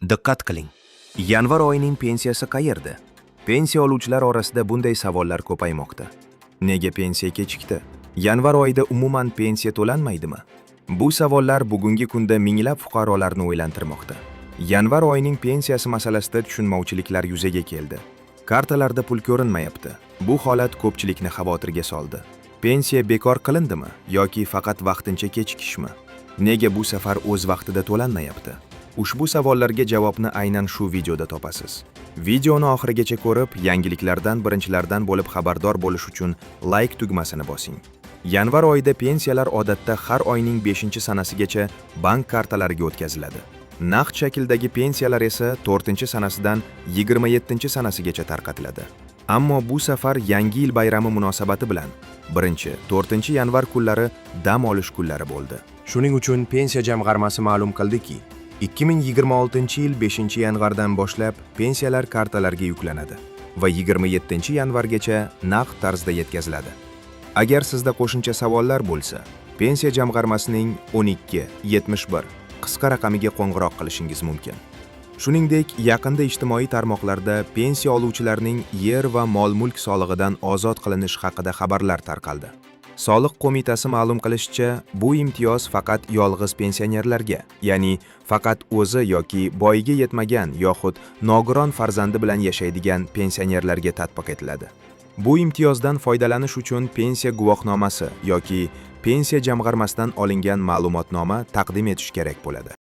Diqqat qiling! Yanvar oyining pensiyasi qayerda? Pensiya oluvchilar orasida bunday savollar ko'paymoqda. Nega pensiya kechikdi? Yanvar oyida umuman pensiya to'lanmaydimi? Bu savollar bugungi kunda minglab fuqarolarni o'ylantirmoqda. Yanvar oyining pensiyasi masalasida tushunmovchiliklar yuzaga keldi. Kartalarda pul ko'rinmayapti. Bu holat ko'pchilikni xavotirga soldi. Pensiya bekor qilindimi yoki faqat vaqtincha kechikishmi? Nega bu safar o'z vaqtida to'lanmayapti? Ushbu savollarga javobni aynan shu videoda topasiz. Videoni oxirigacha ko'rib, yangiliklardan birinchilardan bo'lib xabardor bo'lish uchun like tugmasini bosing. Yanvar oyida pensiyalar odatda har oyning 5-sanasigacha bank kartalariga o'tkaziladi. Naqd shakldagi pensiyalar esa 4-sanasidan 27-sanasigacha tarqatiladi. Ammo bu safar Yangi yil bayrami munosabati bilan 1, 4-yanvar kunlari dam olish kunlari bo'ldi. Shuning uchun Pensiya jamg'armasi ma'lum qildiki, 2026-yil 5-yanvardan boshlab pensiyalar kartalarga yuklanadi va 27-yanvargacha naqd tarzda yetkaziladi. Agar sizda qo'shimcha savollar bo'lsa, Pensiya jamg'armasining 12 71 qisqa raqamiga qo'ng'iroq qilishingiz mumkin. Shuningdek, yaqinda ijtimoiy tarmoqlarda pensiya oluvchilarning yer va mol-mulk solig'idan ozod qilinishi haqida xabarlar tarqaldi. Soliq qo'mitasi ma'lum qilishicha, bu imtiyoz faqat yolg'iz pensionerlarga, ya'ni faqat o'zi yoki boyiga yetmagan yoxud nogiron farzandi bilan yashaydigan pensionerlarga tatbiq etiladi. Bu imtiyozdan foydalanish uchun pensiya guvohnomasi yoki Pensiya jamg'armasidan olingan ma'lumotnoma taqdim etish kerak bo'ladi.